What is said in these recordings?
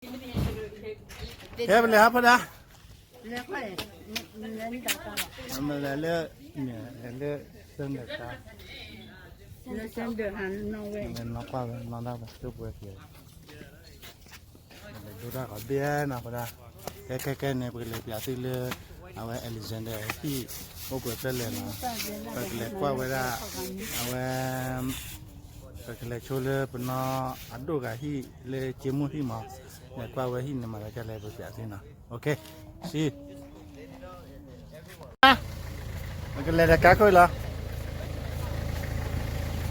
ဟဲပလဲၤဟးဖိဒါ, မ့ၢ်လဲၤလၢ, လဲၤလၢ, စၢနၢၣ်ကါ, နီၢ်ကွၢ်ဝဲ နီၢ်ဒၣ်ဝဲ တိၢ်ပှဲၤက့ၤ ဒိၣ်တၢ်ဂီၤဘ့ၣ်နီၤ ဖိဒါ, ခဲခဲခဲန့ၣ် ပကလဲၤပၠးသုလၢ အဝဲ Alexander ဟံၣ် အိၣ်ပှဲၤဖျၢၣ်လဲၣ်နီၤ, ပကလဲၤကွၢ်ဝဲဒၣ်, အဝဲ, ပကလဲၤဆိလၢပနီၢ်အဒိၣ်ဂၤဟံၣ်လၢကၠ့မိၢ်ဟံၣ်မး, လဲၤကွၢ်ဝဲဟံၣ်န့ၣ်မး လၢကလဲၤပၠးသုနီၤ, ပကလဲၤဒီးကါခိၣ်လီၤ,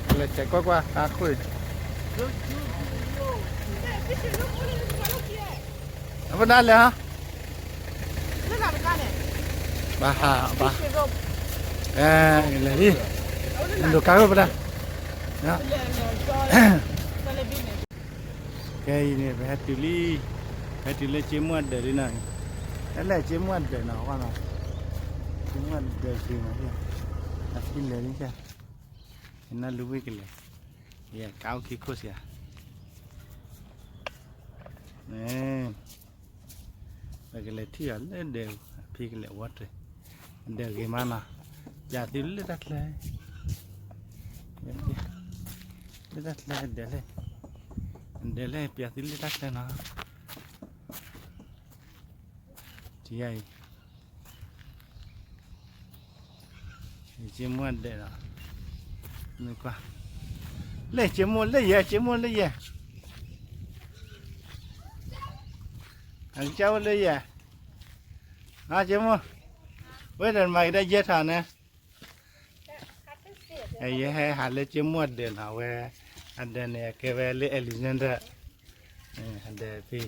ပကလဲၤဆဲးကွၢ်ကွၢ်ကါခိၣ်, အဖိဒါလဲၤဟီ ဘၣ်ဟးဘၣ်, လဲၤလံ, ဒိးကါခိၣ်ဖိဒါ, ခဲအံၤန့ၣ် ပဟဲတုၤလံ, ဟဲတုၤလၢကၠ့မိၢ်အဒၢးလံနီၤ, ဟဲလၢကၠ့မိၢ်အဒၢးနီၤ, ကၠ့မိၢ်အဒၢးက့ၤနီၤ, အဖံလဲၤလံ, နၢ်လူၤဝံၣ်ကလဲၤ, ယကါအိၣ်ခံခိၣ်စ့ၢ်ဧါ ပကလဲၤထံၣ်အီၤလၢဒၢး, အဖံကလဲၤဝီတြဲၤ, အဒၢးဂ့ၤမးနီၤ, ပၠးသုလၢတၢ်ချၢ, လၢတၢ်ချၢအဒၢးလဲၣ်, အဒၢးလဲၣ် ပၠးသုလၢတၢ်ချၢနီၤ, ထံၣ်ယၤအံၤ ယကၠ့မိၢ်ဒဲးဒီး, မ့ၢ်ကွၢ်, လၢကၠ့မိၢ်လၢယဲ, ကၠ့မိၢ်လၢယဲ, အကစၢ်အိၣ်လၢယဲ, ကၠ့မိၢ်, ဝဲဒီးမၤကဒါယဲထီၣ်န့ၣ်, ယဟဲဟးလၢကၠ့မိၢ်အဒၢးနီၤ, အဝဲ, အဒၢးန့ၣ် အကဲဝဲလၢ Alexander, အဒၢးဖံ,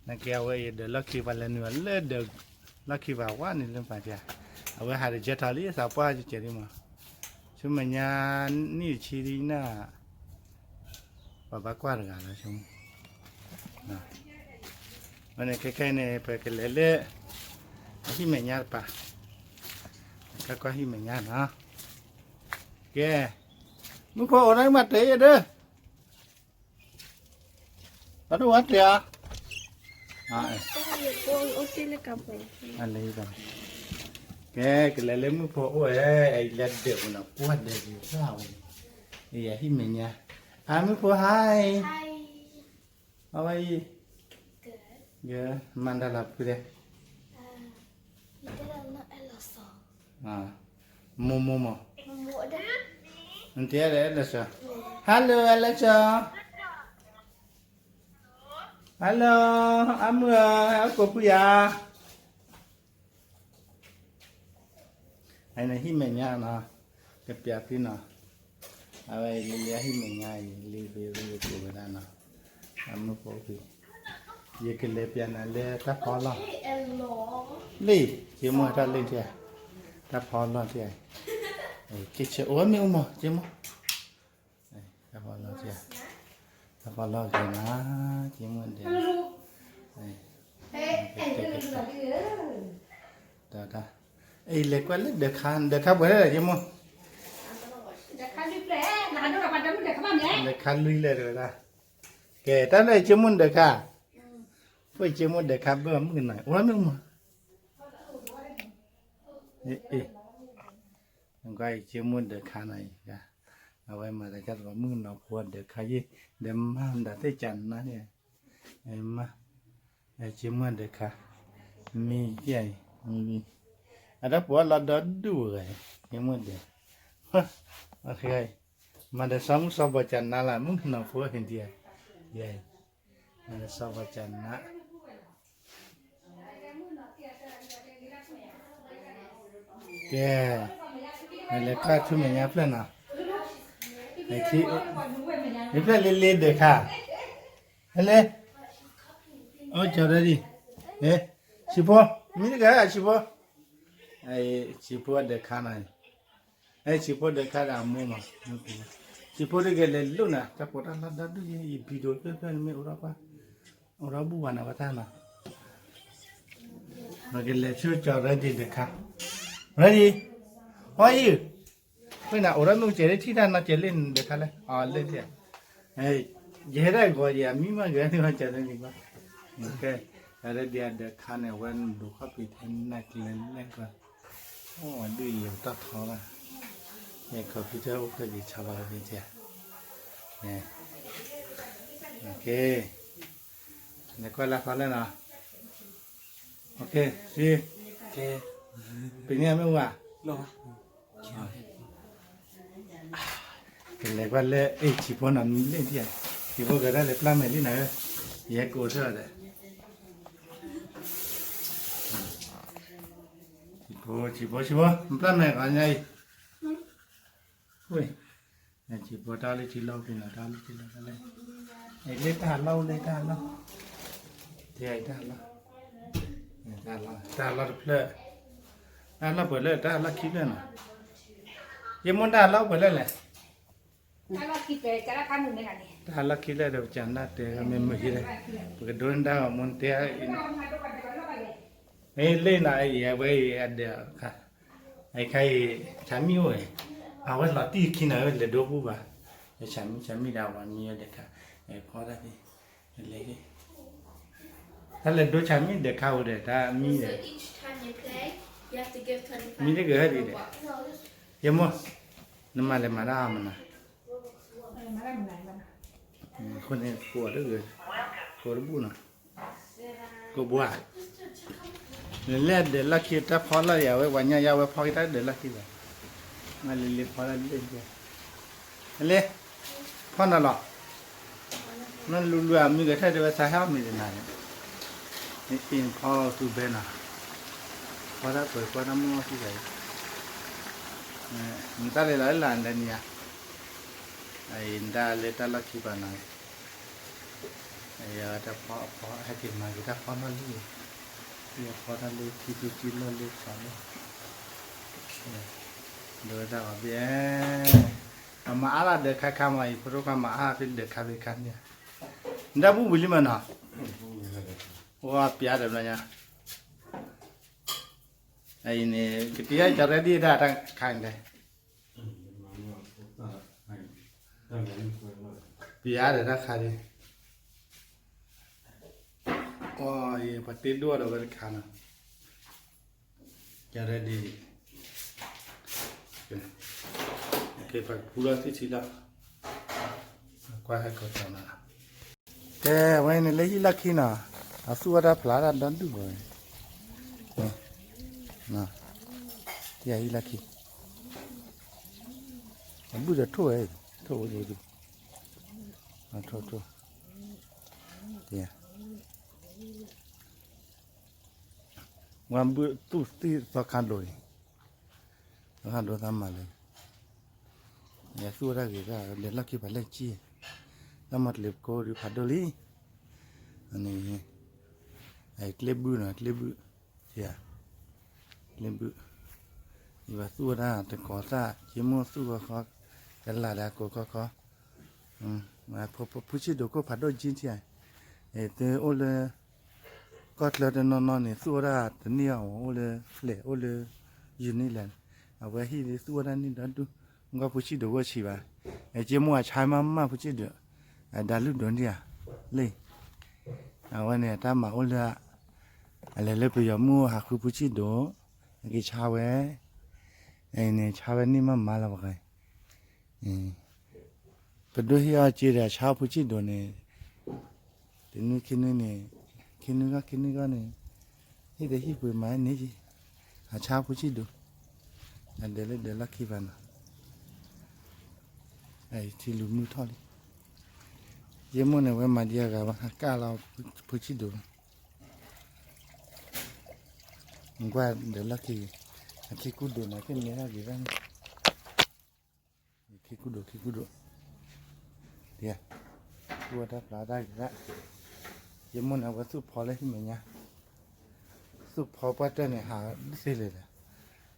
နကဲအဝဲအံၤဒၢးလီၢ်ခံပှၤလဲၤနုာ်အီၤလၢဒၢးလီၢ်ခံပှၤဝဲန့ၣ်လၢပှၤ, အဝဲဟးတကဲထီၣ်လံ သးပှၢ်ကဲကဲလံမး, ဆူမဲာ်ညါနံၣ်တဆံဒ်နၤ, ပှၤဘၣ်ကွၢ်တဂၤလီၤ, ဝဲန့ၣ်ခဲခဲအံၤန့ၣ် ပကလဲၤလၢ, အဟံၣ်မဲာ်ညါတပၤ, ကကွၢ်ဟံၣ်မဲာ်ညါနီၤ, ကဲ, မုၣ်ဖိအိၣ်ဒၣ်မးတ့ၢ်ယဒၢး ပှၤတအိၣ်ဝဲတ့ၢ်ဧါ, ကဲ ကလဲၤလၢမုၣ်ဖိအိၣ်ဝဲ, အလဲၤဒၢးပူၤနီၤ, ကွၢ်ဒၢးက့ၤဖျါဝဲ, အဟံၣ်မဲာ်ညါ, ဟါ မုၣ်ဖိ hi, how are you, good, မၤတၢ်လီၤဖုလဲၣ်, မိၢ်မိၢ်မး, နတဲဒီး Alexa, hello Alexa, hello အမုၢ်ဧၢ, အကိးဖုယၤ အန့ၣ်ဟံၣ်မဲာ်ညါနီၤ, ကပျးဖံနီၤ, အဝဲအံၤလံလံအဟံၣ်မဲာ်ညါအံၤ လံဘ့ၣ်ရူယကိးဝဲဒၣ်နီၤ, အမုၢ်ဖိဖံ, ယကလဲၤပျးနၤလၢတၢ်ဖီလီၢ်, လံ, က့မိၢ်တၢ်လံထံ, တၢ်ဖီလီၢ်ထံ, က့ဆၢအိၣ်မ့ၢ်အိၣ်မး က့မိၢ် တၢ်ဖီလီၢ်က့ၤ, တၢ်ဖီလီၢ်က့ၤနၤ, က့မိၢ်ဒဲး, တၢ်, အံၤလဲၤကွၢ်လၢဒၢးခါ, ဒၢးခါပှဲၤလၢက့မိၢ်, ဒၢးခါလွံၢ်လဲၣ်တဝဲဒၣ်, ကဲတၢ်လၢက့မိၢ်ဒၢးခါ, ဖိက့မိၢ်ဒၢးခါဘၣ်မုၣ်ကနီၤ အိၣ်မ့ၢ်မး, ကွၢ်အံၤက့မိၢ်ဒၢးခါနီၤအံၤ, အဝဲမၤသးကၢ်တဘၣ်မုၣ်ကနီၤဖိဒၢးခါယ့ၢ်, ဒီးမၤဒၣ်သ့ၣ်ကနါန့ၣ်, မၤ, က့မိၢ်ဒၢးခါ, မံၤယဲအံၤ, မံၤ, အတၢ်ပှၤလီၤဒီဒူၣ်ဝဲ, က့မိၢ်ဒၢး, မၤဒီးစီၤမုၣ်စီၤဘီၣ်ကနါလၢမုၣ်ကနီၤဖိဟ့ၣ်ဒံး, ယဲအံၤ, မၤဒီးစီၤဘီၣ်ကနါ ကဲ, လဲၤကွၢ်ဆူမဲာ်ညါဖျၢၣ်နီၤ, ဖျၢၣ်လ့လ့ဒၢးခါ, ဟဲလ့, အိၣ်ကၠီၤဒၣ်ဒံး, ဆံးဖိ, မံၤတဂၤဆံးဖိ, ဆံးဖိဒၢးခါနီၤ, ဆံးဖိဒၢးခါဒီးအမိၢ်နီၤ, ဆံးဖိတဂၤလဲၤလိၣ်နၤ တၢ်ပီးတၢ်လီဒီဒူၣ်ယဲ ယဘံဒိးဖျၢၣ်ဖျၢၣ်န့ၣ်မ့ၢ်အိၣ်ဒီးပှၤ, အိၣ်ဒီးဘူၣ်ဝါနၤဝဲတၢ်နီၤ ပကလဲၤဆူကၠီၤရဲဒံးဒၢးခါ, ready, how are you, ဖဲနအိၣ်ဒီးမုၢ်ကဲၤလၢထံၣ်တၢ်နီၢ်ကဲၤလၢဒၢးခါလဲၣ်, အီၤလၢထံၣ်, ယဟဲဒၣ်ဂီၤယၤ မံမးဂၤန့ၣ်ဝဲကၠီၤရဲဒံးဘၣ်, ကဲ, အဝဲဒၣ်ဒ်အဒၢးခါန့ၣ် အဝဲဒိးခီၣ်ဖံးထဲနၢ်ကျဲလဲၣ်ကွၢ်, အိၣ်ဝဲဒုးယံာ်တၢ်ထီဘၣ်, ယ computer အိၣ်ဖျဲၣ်ယံာ်ဆါလီၤန့ၣ်, ကဲ, လဲၤကွၢ်လၢဖီလၢနီၤ, ကဲ, ပနံၤမ့ၢ်ဝၤ ကလဲၤကွၢ်လၢ အ့ၣ် ထံဖိနီၤ မံလၢထံဧါ, ထံဖိကဒၣ်လဲၤပျၢ်မဲာ်လံနၤဧၢ, ယဲကိးထီၣ်ဒီး, ထံဖိ ထံဖိ ထံဖိ ပျၢ်မဲာ်ဂီၤညါအံၤ, ဝ့ၢ်, ထံဖိတၢ်လၢထံလီၢ်ဖဲနီၤ တၢ်လၢထံလီၢ်ဖဲလဲၣ်, အ့ၣ် လၢတၢ်ဟးလီၢ် အိၣ်လၢတၢ်ဟးလီၢ်, တၢ်ဟးလီၢ်, တၢ်ဟးလီၢ်တဖျၢၣ်, တၢ်ဟးလီၢ်ပှဲၤလၢ တၢ်ဟးလီၢ်ခံဖျၢၣ်နီၤ, ယမိၢ်တၢ်ဟးလီၢ်ပှဲၤလၢလဲၣ် တၢ်လီၢ်ခံဖျၢၣ်ဒီး ပကစၢ်နၢ်တဲမ့ၢ်မုာ်ယဲလဲၣ်, ပကဒိနတၢ်ဂီၤမူတဲ, လၢနၤအံၤ အဝဲအံၤအဒၢးခါ, အခါအံၤ ဆၣ်မံၣ်အိၣ်, အဝဲလီၤတံၢ်ခံနၤ လဲၤဒိပူၤဘၣ်, ဆၣ်မံၣ် ဆၣ်မံၣ်ဒီး အဝဲမံဝဲဒၢးခါ, ဖီတၢ်ဖဲ, လဲၤ, တၢ်လဲၤဒိဆၣ်မံၣ်ဒၢးခါအိၣ်ဒီး တၢ်မံဒီး, မံတဂ့ၤဟဲဒ်ဒီး, ယမိၢ်, နမၤလဲၤမၤတၢ်အါမနၤ, အဃိန့ၣ် ကိးတဂ့ၤ, ကိးတဘူၣ်နီၤ, ကိးဘှါ, နလဲၤဒၢးလီၢ်ခံတၢ်ဖီလီၢ်ယၤဝဲ ပှၤညါယါဝဲဖီက့ၤတၢ်ဒၢးလီၢ်ခံဘၣ်, မၤလံလံဖီလီၢ်ဒၢး, လံ, ဖီနီၤလီၤ, နလူလူအမံကထၢၣ်တဲဝဲသးဟဲအီၣ်မ့ၤတနၤန့ၣ်, နအ့ၣ်ဖီသူဘဲနီၤ, ဖီတၢ်ပှဲၤကွၢ်တၢ်မုၢ်အီၣ်ခံဂၤအံၤ, နတၢ်လဲၤလီၤလၢလၢ်နၤန့ၣ်ဧါ, အံၤနတၢ်လၢတၢ်လီၢ်ခံဘၣ်နီၤ, အံၤတၢ်ဖီအဖီဟဲက့ၤမၤက့ၤတၢ်ဖီလီၢ်လံ, ဖီတၢ်လၢထံကျိထံလီၢ်လၢဖီလီၢ်, ဒိဝဲတၢ်ဂီၤဘ့ၣ်, အမၤအါလၢဒၢးခါခါမး အံၤဖိဒိၣ်ခွါမၤအါဖဲဒၢးခါဖဲခါန့ၣ်, နတၢ်ဘူၣ်ဝံၤလံမးနီၤ, အိၣ်ပျါဒီးဘျီညါ, အံၤန့ၣ် ကတံၢ်ယါကၢ်ရဲဒ်ဒၣ်တၢ်ခါန့ၣ်, ပျါဒီးတၢ်ခါဒ်, အံၤပှၤတ့ဒိၣ်ဒီးဝဲတခါနီၤ, ကၢ်ရဲဒ်, ကပၤကပူၤလီၤသံၣ်ထံလီၤ, ကွၢ်ဟဲကီၢ်တနီၤ, ကဲဝဲန့ၣ်လၢဟံၣ်လီၢ်ခံနီၤ, အသူၣ်ဝဲတၢ်ဖျါတၢ်ဒီဒူၣ်ဘၣ်, တံၢ်ယါဟံၣ်လီၢ်ခံ, အဘုၣ်ဒီးထိၣ်ဝဲ, ထိၣ်ဝဲဒ်, ထိၣ်ထိၣ်, တံၢ်ယါ ဝဲဘုၣ်သူၣ်သံၣ်သီခါဒိၣ်အံၤ, သီခါဒိၣ်သးမၤလၢ, ယသူၣ်ဝဲဒၣ်ဂ့ၤဒၣ် လဲၤလီၢ်ခံဖးလဲၢ်ကံၢ်, တၢ်မၤတလ့ၤပကိးဒုးဖးဒိၣ်လံ, န့ၣ်, ကျဲဘုၣ်နီၤ ကျဲဘုၣ်, ကျဲဘုၣ်, ယဘၣ်သူၣ်ဝဲဒၣ်တကိးသၣ် ယမိၢ်သူၣ်ခီခီ, ကလၢ်ဒီးကိးခီခီ, ဖုဆံၣ်ဒိၣ်ကိၢ်ဖးဒိၣ်ကံၢ်ထံဧါ, သုအိၣ်လၢ ကီၢ်ချၢတနီၤနီၤန့ၣ် သူၣ်ဝဲဒၣ်တန့ၢ်အီၤ အိၣ်လၢ flat အိၣ်လၢ ယူၤန့ၣ်လဲၣ်, အဝဲဟံၣ်ဒ်သူၣ်ဝဲဒၣ်န့ၣ်ဒီဒူၣ်, မ့ၢ်ဖုဆံၣ်ဒိၣ်ဝဲဆံးဘၣ်, က့မိၢ်အဆါမးမးဖုဆံၣ်ဒိၣ်, အဒါလုၢ်ဒိၣ်န့ၣ်ဧါ, လံ, အဝဲန့ၣ်တၢ်မၤအိၣ်လၢ အလဲၤလၢပယီၤမုၢ်ဟးဃုဖုဆံၣ်ဒိၣ်, အက့ၤဆါဝဲ, န့ၣ်ဆါဝဲန့ၢ်မးမးလီၤပှၤ, ပဒိၣ်ဟ့ၣ်အီၤစ့ဒီးဆါဖုဆံၣ်ဒိၣ်န့ၣ်, တနွံခံနွံန့ၣ်, ခံနွံဂီၢ်ခံနွံဂီၢ်န့ၣ်, ဟ့ၣ်ဒီးဟ့ၣ်ပှ့ၤမၤန့ၢ်က့ၤ, အဆါဖုဆံၣ်ဒိၣ်, အဒၢးလၢဒၢးလီၢ်ခံဘၣ်နီၤ, ထံလူၤမုၢ်ထီၣ်လံ, ယမိၢ်န့ၣ်ဝဲမၤဒံးအဂၤဘၣ် ကၢ်လီၤဖုဆံၣ်ဒိၣ်, ကွၢ်ဒၢးလီၢ်ခံ, အခံကူဒိၣ်န့ၣ် က့ၤမ့ၢ်ဟဲဂ့ၤဘၣ်န့ၣ် ခံကူဒိၣ် ခံကူဒိၣ်, ဒ်, သူၣ်ဝဲတၢ်ဖျါတၢ်ဂ့ၤဒၣ်, ယမိၢ်န့ၣ် အဝဲသူၣ်ဖီလၢဟံၣ်မဲာ်ညါ, သူၣ်ဖီပှၢ်တၢၢ်န့ၣ် ဟးဒ်သ့လဲၣ်ဒီး,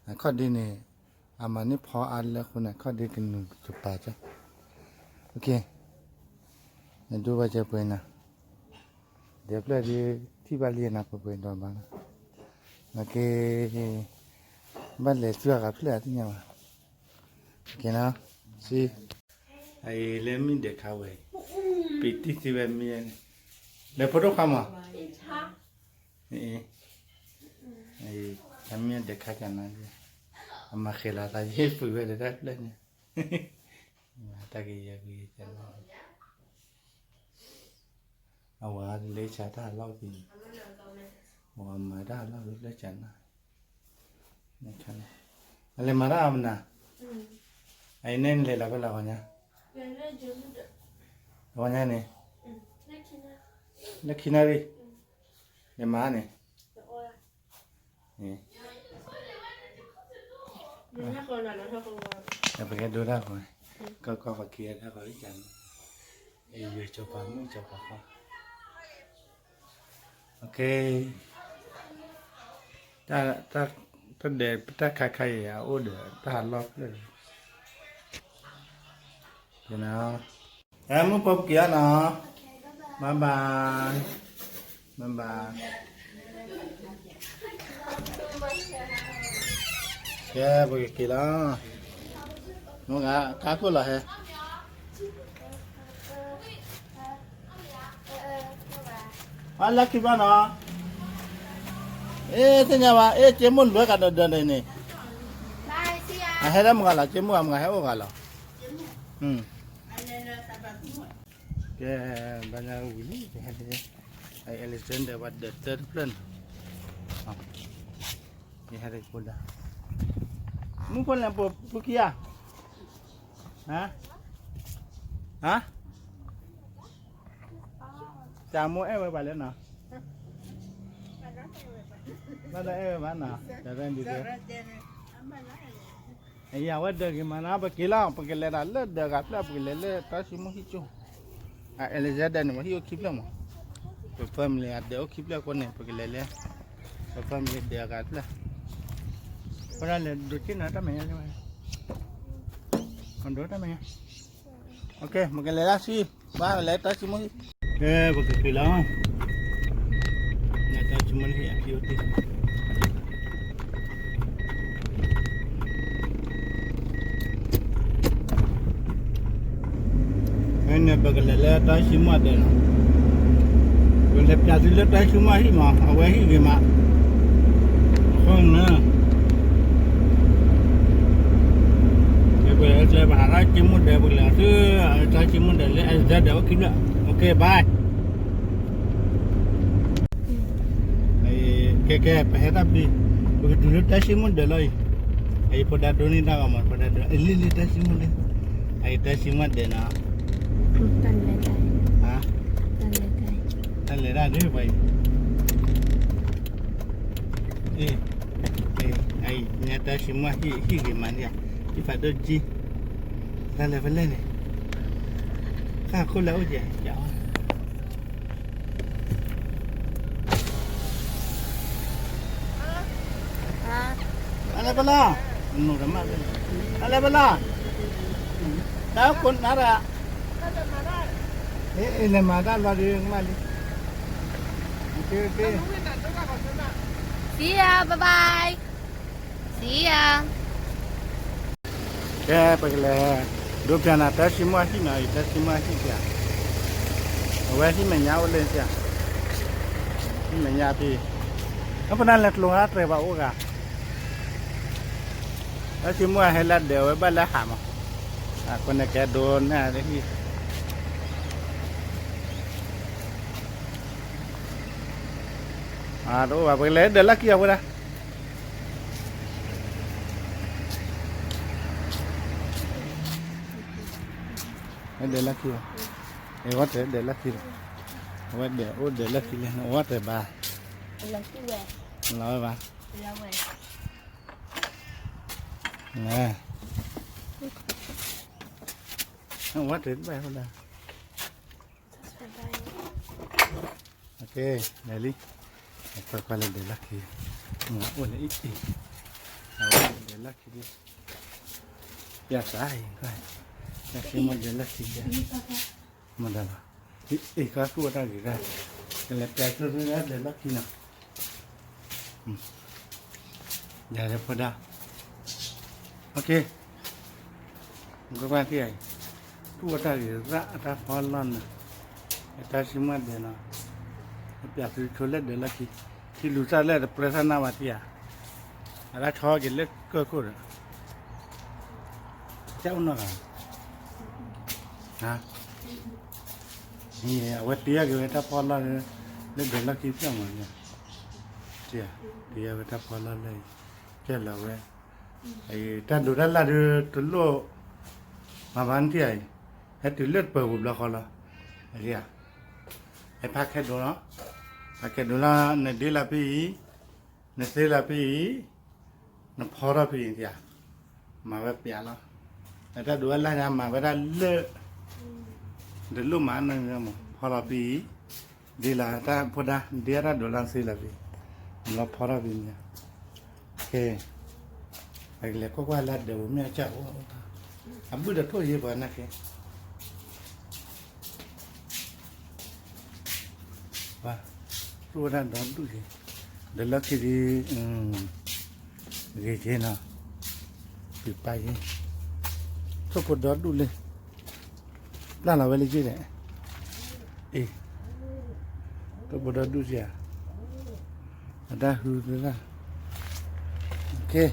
အခီၣ်ဒ့န့ၣ်, အမၤန့ၢ်ဖီအါလၢအဃိန့ၣ် အခီၣ်ဒ့ကနုာ်ကပၤကၢ်, နဒိဘၣ်ကဲပှဲၤနၤ, ဒီးဖျၢၣ်ဒ် ထံၣ်ဘၣ်လံနၤပှဲၤပှဲၤဒီးဘၣ်လီၤ, နက့ၤ, ဘၣ်လဲၤသွံၣ်အဂၤဖျၢၣ်အသ့ၣ်ညါဘၣ်, ကဲနၤ, စ့, အအံၤလၢမ့ၢ်ဒဲးခါဝဲ, ပံတံၢ်သ့ဝဲမ့ၢ်န့ၣ်, ဒီးဖိဒိၣ်ခွါမး, တမ့ၢ်ဒဲးခါကနၤ, အမၤဃဲၤလီၤသးယ့ၢ်ပုၢ်ဝဲဒီးတၢ်ဖျၢၣ်န့ၣ်, တၢ်ကယဲၢ်ကယဲၢ်ကနၤ, အဝဲလၢဆါတၢ်ဟးလီၢ်ဖဲန့ၣ်, အဝဲမၤတၢ်ဟးလီၢ်ဖဲလၢဆါနၤ, အလဲၤမၤတၢ်အမနၤ, အအံၤန့ၣ်လဲၤလီၤဖဲလဲၣ်ဂီၤညါ, ဂီၤညါန့ၣ်, လၢခံနၣ်ရံၣ်, လဲၤမၤန့ၣ်, ပကဲဒိတၢ်ဃီ, ကီၢ်ကီၢ်ပက့ၤတၢ်ဃီကန့ၣ်, ယိၤကၠီၤပၤမုၣ်ကၠီၤပၤဃီ, တၢ်ဒဲးတၢ်ခါခါအံၤအအိၣ်ဒီးတၢ်ဟးလီၢ်ဖျၢၣ်, မုၢ်ဖိပက့ၤအီၤနီၤ, bye bye, bye bye, ကဲပကက့ၤလီၤ, မ့ၢ်ကါခိၣ်လီၤဟဲ အလၢခံဘၣ်နီၤ, အ့ သ့ၣ်ညါဘၣ် အ့ က့မုၢ်လွဲကဒီးဒီးန့ၣ်, အဟဲလၢမုၢ်ဂၤလီၤ က့မုၢ်အမုၢ်ဂၤဟဲအိၣ်ဂၤလီၤ, ကဲ ဘၣ်ညါဝံၤလံ, အဲ Alexander ဝဲဒီးသၢတဖျၢၣ်န့ၣ်, ယဟဲတကိးဒၣ်, မုၢ်ဖိလဲၣ်ပူၤခံဂၤ, ဟါ, ဟါ တၢ်မိၢ်အဲၣ်ဝဲပှၤလဲၣ်နီၤ, ဘၣ်ဒီးအဲၣ်ဝဲဘၣ်နီၤ, တၢ်ဒ်န့ၣ်, အဝဲဒၢးက့ၤမးနီၤ ပက့ၤလီၤ ပကလဲၤဒၣ်လၢဒၢးဂၤဖျၢၣ် ပကလဲၤလၢတၢ်စံမိၣ်ဟံၣ်ကၠိ, အ Alexander န့ၣ် မ့ၢ်ဟံၣ်အိၣ်ခံဖျၢၣ်မး, ပ family အဒၢးအိၣ်ခံဖျၢၣ်အဃိန့ၣ် ပကလဲၤလၢ ပ family ဒၢးဂၤတဖျၢၣ်, အဃိဒၣ်လဲၤဒိးက့ၤနၤတၢ်မဲာ်ညါလၢ, ဒိးတၢ်မဲာ်ညါ ပကလဲၤလၢဆံ, ဘၣ်လဲၤတၢ်စံမိၣ်ဟံၣ်, ကဲ ပကက့ၤလီၤ, တၢ်စံမိၣ်ဟံၣ်အခံအိၣ်တ့ၢ်, ဖဲန့ၣ် ပကလဲၤလၢတၢ်စံမိၣ်ဒဲးလီၤ, ပလဲၤပျးသုလၢတၢ်စံမိၣ်ဟံၣ်မး အဝဲဟံၣ်ဂ့ၤမး, အဃိန့ၣ် ပကလဲၤပဟးထီၣ်စံမိၣ်ဒဲး ပကလဲၤအီၤသု တၢ်စံမိၣ်ဒဲးလၢ Alexander အိၣ်ခံဖျၢၣ်, OK bye. ကဲကဲ ပဟဲတၢ်ပျံၤ, ပကတုၤလၢတၢ်စံမိၣ်ဒဲးလီၤအံၤ, အံၤဖိဒါဒိၣ်န့ၢ်တၢ်ဂီၤမး ဖိဒါဒိၣ် အလံၤလံၤတၢ်စံမိၣ်ဒဲး, အံၤတၢ်စံမိၣ်ဒဲးနီၤ, တၢ်လဲၤတၢ်ဒ်ပှၤအံၤ, အံၤ ညါတၢ်စံမိၣ်ဟံၣ်ဂ့ၤမးန့ၣ်, ဟံၣ်ဖးဒိၣ်ကံ, တၢ်လဲၤဖဲလဲၣ်န့ၣ်, ဃၣ်ခိၣ်လၢအိၣ်ကဲ, အလဲၤဖဲလဲၣ်, အလဲၤဖဲလဲၣ်, တၢ်ကိးနၤရၣ်, အလဲၤမၤတၢ်လီၤဒ်မးလံ, See ya, bye bye. See ya. ကဲ ပကလဲၤ ဒိပျးနၤတၢ်စံမိၣ်အဟံၣ်နီၤ, အံၤတၢ်စံမိၣ်အဟံၣ်ပျး, အဝဲဟံၣ်မဲာ်ညါအိၣ်လၢပျး, ဟံၣ်မဲာ်ညါဖဲ, အပနၢ်လဲၤကျိၤဟါတြဲၤဘၣ်အိၣ်ဂၤ, တၢ်စံမိၣ်အဟဲလၢဒၢးဝဲဘၣ်လၢဟးမး, အဃိန့ၣ်ကဲဒိနၢ်ဟံၣ်, တအိၣ်ဘၣ် ပကလဲၤဒၢးလၢခံအဝဲဒၣ် ဒၢးလၢခံ, အဝဲတဒၢးလၢခံလီၤ, အဝဲဒၢးအိၣ်ဒၢးလၢခံလံ အဝဲတဘၣ်, လီၤဝဲဘၣ်, အဝဲတဘၣ်ဝဲဒၣ်, လဲၤလံ, ကွၢ်ကွၢ်လၢဒၢးလၢခံ, အိၣ်လၢအံၤ, အဝဲဒၢးလၢခံ, ပျၢ်စၢ်အံၤ, ပျၢ်စၢ်မ့ၢ်ဒၢးလၢခံ, မ့ၢ်ဒၢးလီၤ, အံၤ ကွၢ်ကူၣ်ဝဲတၢ်ဂ့ၤတၢ်, ကလဲၤပျၢ်စၢ်ဒၢးလၢခံနီၤ, ယၤလၢဖိဒါ, ကွၢ်ကွၢ်ခံအံၤ, ကူၣ်ဝဲတၢ်ဂ့ၤရၣ်အတၢ်ဖီလီၢ်နီၤ, အတၢ်စံမိၣ်ဒဲးနီၤ, ပျးသုဆိလၢဒၢးလီၢ်ခံ, ထံလူၤတၢ်လၢတပြၢတၢ်နၢ်ဘၣ်တံၢ်ဧါ, အတၢ်ဆီက့ၤလၢကၢၢ်ခိၣ်ဒီး, ကအိၣ်နီၢ်ဂၤ, အဝဲတ့အီၣ်က့ၤဝဲတၢ်ဖီလီၢ်လၢ, လၢဒၢးလီၢ်ခံဖျၢၣ်မး, တ့အီၣ်ဝဲတၢ်ဖီလီၢ်လၢ, ကဲလီၤဝဲ, တၢ်ဒိးတၢ်လၢ်ဒုးတလိၣ်, မၤဘၣ်နတံၢ်ဧါအံၤ, ဟဲတုၤလၢတပၢၤပူၤဘျီဃီလီၤ, အံၤ ဟဲဖးခဲဒိလီၤ, ဖးခဲဒိလီၤ နဒ့လီၤဖဲအံၤ, နသ့လီၤဖဲအံၤ, နဖီထီၣ်ဖဲအံၤ, မၤဝဲပျးလီၤ, တၢ်ဒိးဝဲလၢ်ညါမၤဝဲဒၣ်လၢ, တလိၣ်မၤနီတမံၤ, ဖီထီၣ်ဖဲအံၤ, ဒ့လီၤတၢ်ဖိဒါ ဒ့အတၢ်ဒိးလီၤသ့လီၤဖဲ, လီၤဖီထီၣ်ဖဲန့ၣ်, ကဲ ပကလဲၤကွၢ်ကွၢ်လၢဒၢးပူၤမ့ၢ်အကၢ်အိၣ်, အဘုၣ်ဒီးထိၣ်ယ့ၢ်ပှၤနာ်က့ ပှၤ, သူၣ်ဝဲဒၣ်ဒီဒူၣ်က့ၤ, ဒီးလီၢ်ခံဒုး, ဂ့ၤက့ၤနီၤ, ပပာ်ယ့ၢ်, ထိၣ်ဖိဒီဒူၣ်လံ, ပျၢ်လီၤဝဲလၢယ့ၢ်ဒီး, အ့, ထိၣ်ဖိဒီဒူၣ်က့ၤဧါ, အတၢ်ဟူသၢ, ကဲ,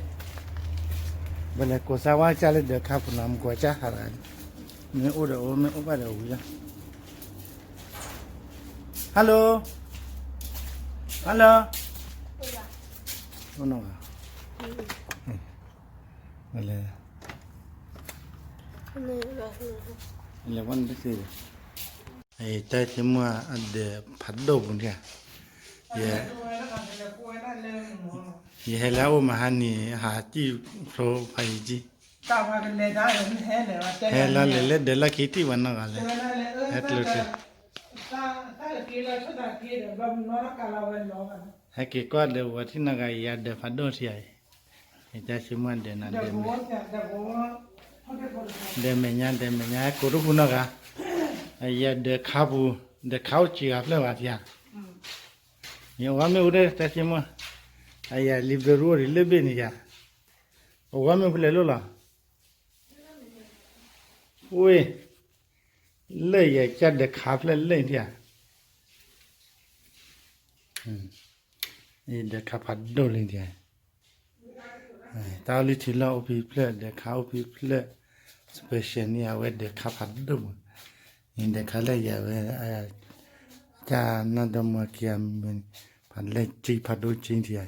ပလဲၤကိးစါဝါကၢ်လၢဒၢးခါပူၤနီၤ မ့ၢ်ကိးကၢ်ဟးတဂၤ, မ့ၢ်အိၣ်ဒီးအိၣ် မ့ၢ်အိၣ်ဘၣ်ဒီးဝံၤလီၤ Hello, hello, လဲၤ, လဲၤဝဲနတသ့, တၢ်ဆိကမိၣ်အဒၢးဖးဒိၣ်ပူၤန့ၣ်ဧါ, ယ, ယဟဲလၢအအိၣ်မဟါနံၤ ဟးစံၣ်ဖျိဖးယံၤကံၢ် ဟဲလီၤလဲၤလၢဒၢးလီၢ်ခံတံၢ်ဝဲနီၢ်ဂၤလဲၣ်, ဟဲကျိၤကျဲ, ဟဲက့ၤကွၢ်ဒီးဝဲထံၣ်နီၢ်ဂၤအံၤ အဒၢးဖးဒိၣ်ထံဧါအံၤ, ယတၢ်ဆိကမိၣ်ဒၢးနၤ, ဒၢးမဲာ်ညါ ဒၢးမဲာ်ညါ ဟဲကိးတပူၤနီၢ်ဂၤ, အယၤဒၢးခါပူၤ, ဒၢးခါအိၣ်စံးဂၤဖျၢၣ်ဘၣ်ထံဧါ, ယဝဲမ့ၢ်အိၣ်ဒီးတၢ်ဆိကမိၣ်, အယၤ library အိၣ်ဒံးလၢဘ့ၣ်န့ၣ်ယၤ, အဝဲမ့ၢ်ဖဲလဲၣ်လိၣ်လီၤ, ဝ့ၢ်, လၢယၤကၢ်ဒၢးခါဖျၢၣ်လၢထံဧါ, ဒၢးခါဖးဒိၣ်လၢထံဧါ, တၢ်အိၣ်လၢထံလီၢ်အိၣ်ဖဲဖျၢၣ် ဒၢးခါအိၣ်ဖဲဖျၢၣ်, special န့ၣ် အဝဲဒၢးခါဖးဒိၣ်မး, ဒၢးခါလၢယၤဝဲ, ကၢ်နီၢ်ဒီမါက့ၤအမံၤ, ဖးလဲၢ်က့ဖးဒိၣ်က့ထံဧါ,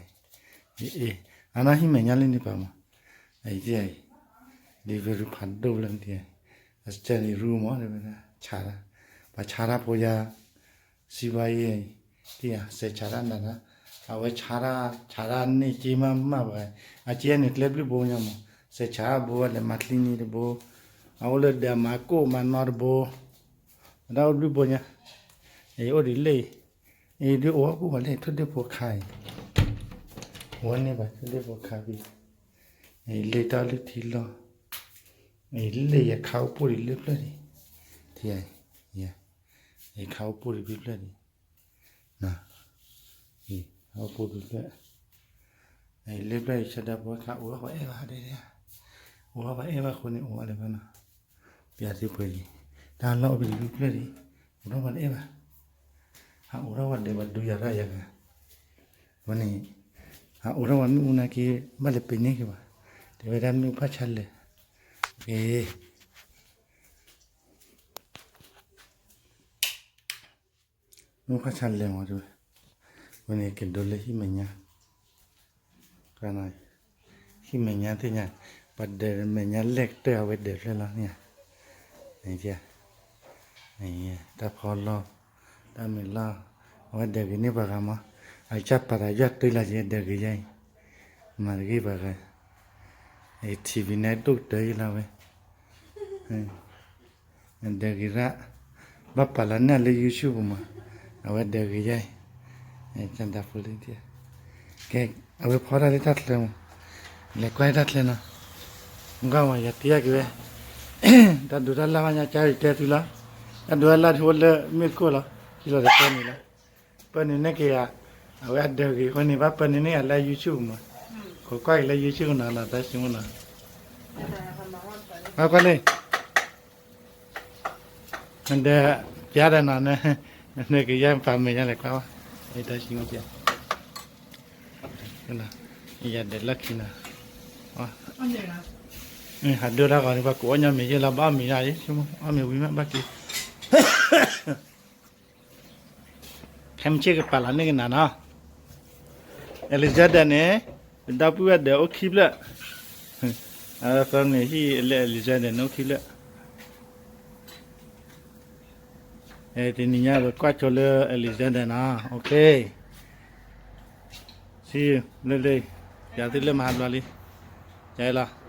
အ့, အနီၢ်ဟံၣ်မဲာ်ညါလၢန့ၣ်ပာ်မး, အံၤ, library ဖးဒိၣ်လၢထံဧါ, အ study room မး, ဆါတၢ်, ပှၤဆါတၢ်ဖိယၤ စံးဘၣ်အံၤ, တံၢ်ဧါ စဲးဆးတၢ်နၤတၢ်, အဝဲဆါတၢ်, ဆါတၢ်န့ၢ်က့မးမးဘၣ်, အက့န့ၣ်ကျဲဘျုးဘိညါမး, စဲးဆးတၢ်ဘိဝဲလဲၤမၤချံန့ၣ်တဘိ, အအိၣ်လၢဒၢးမၤကိၣ်မၤနီတဘိ, အတၢ်အိၣ်ဘျုးဘိညါ, အံၤအိၣ်ဒံးလၢအံၤ, အံၤဒုးအိၣ်ဝဲကူၣ်ဘၣ်လၢထိၣ်ဒ့ၣ်ဖိခါအံၤ, ဝဲန့ၢ်ဘၣ်ထိၣ်ဒ့ၣ်ဖိခါဖဲ, အံၤလၢတၢ်အိၣ်လၢထံလီၢ်, အံၤလၢယခါအိၣ်ပိၢ်ဒံးလၢဖျၢၣ်ဒံး, ထံဧါ, ယခါအိၣ်ပိၢ်ဒံးဖဲဖျၢၣ်ဒံး န, အိၣ်ပိၢ်ဒံးဖျၢၣ်, လၢဖျၢၣ်အံၤ ဆၢဒၢဖိခါ အိၣ်ထီၣ်ပှၤအဲၣ်ဘၣ်ဒဲဒဲ, အိၣ်ထီၣ်ပှၤအဲၣ်ဘၣ်အဃိန့ၣ် အိၣ်ဝဲလၢဖဲနီၤ, ပျးသ့ပှဲၤလံ, တၢ်လီၢ်အိၣ်ဖဲဒံးဖျၢၣ်ဒံး, အိၣ်ထီၣ်ပှၤတအဲၣ်ဘၣ်, ဟးအိၣ်ထီၣ်ပှၤဒဲးပှၤဒူယၤရၣ်ယၤဂၤ, ဝဲန့ၣ်, ဟးအိၣ်ထီၣ်ပှၤမ့ၣ်အူနာ်က့ ဘၣ်လဲၤပ့ၤန့ၢ်က့ၤဘၣ်, တဲဝဲဒၣ်မ့ၣ်အူဖးဆါလဲၣ်, က့ မ့ၣ်အူဖးဆါလဲၣ်မးတဲဝဲ, ဝဲန့ၣ်ကဒိးလၢဟံၣ်မဲာ်ညါ, ဟံၣ်မဲာ်ညါသ့ၣ်ညါ, ပှၤဒဲးမဲာ်ညါလဲၣ်ကတၢၢ်အဝဲဒဲးဖျၢၣ်လီၤန့ၣ်ဧါ, တၢ်ဖီလီၢ်, တၢ်မဲာ်လီၢ်, အဝဲဒဲးဂ့ၤန့ၢ်ပှၤဂၤမး, အကစၢ်ပာ်တၢ်ယွၤတုၤလၢက့ဒဲးဂ့ၤယါအံၤ, မၤတဂ့ၤပှၤဂၤ, အံၤ ထံၣ်ဖံးန့ၣ်ဒိၣ်ကတၢၢ်ယံၤလီၤဝဲ ဒဲးဂ့ၤရၣ်, ဘၣ်ပာ်လီၤန့ၢ်လၢ YouTube မး, အဝဲဒဲးဂ့ၤယါအံၤ, ကၢ်ဒၣ်ဖိလၢ, ကဲ, အဝဲဖီတၢ်လၢတၢ်ချၢမး, လဲၤကွၢ်လၢတၢ်ချၢနီၤ, ကွၢ်မး ယတဲအက့ၤဝဲ, တၢ်ဒိးတၢ်လၢ်ဘၣ်ညါကါယတဲသုလီၤ, တၢ်ဒိးတၢ်လၢ်ထံဖိလၢမ့ၢ်သကိးလီၤ, ထံလီၤတပၢၢ်န့ၣ်လီၤ, ပၢၢ်န့ၣ်န့ၣ်က့ၤဧါ, အဝဲအဒဲးဂ့ၤအဃိန့ၣ် ဘၣ်ပၢၢ်န့ၣ်န့ၣ်ဧါလၢ YouTube မး, ခိးကွၢ်က့ၤလၢ YouTube နီၤ နီၤ တၢ်ဆိကမိၣ်နီၤ, ကွၢ်လံ ဒီး ပျါဒီးနီၤ, နကယဲၢ်ပာ်မဲာ်ညါလဲၤကွၢ်ဝဲ, တၢ်ဆံမ့ၢ်ကဲ, ယဒဲးလၢခံနၤ, ဟးဒိတၢ်ဂီၤန့ၣ် ပှၤကိးအီၣ်ညီမ့ၢ်ယဲလီၤ ဘၣ်အီၣ်မ့ၤဒၣ်အံၤ, အီၣ်မ့ၤဝံၤမးဘၣ်က့ၤ ဖဲမုၢ်ဆ့ၣ်ကပာ်လီၤန့ၢ်ကနၤနီၤ, Alexander န့ၣ်, ဒီပုၢ်ဝဲၢ်ဒီးအိၣ်ခံဖျၢၣ်, အသီန့ၣ်ဟံၣ်လၢ Alexander န့ၣ်အိၣ်ခံဖျၢၣ်, တနံၤညါပကွၢ်ဆိလၢ Alexander နီၤ, OK, see you, လၢလၢ, ယၤသုလၢမဟါဘျီလံ, ယၤလီၤ.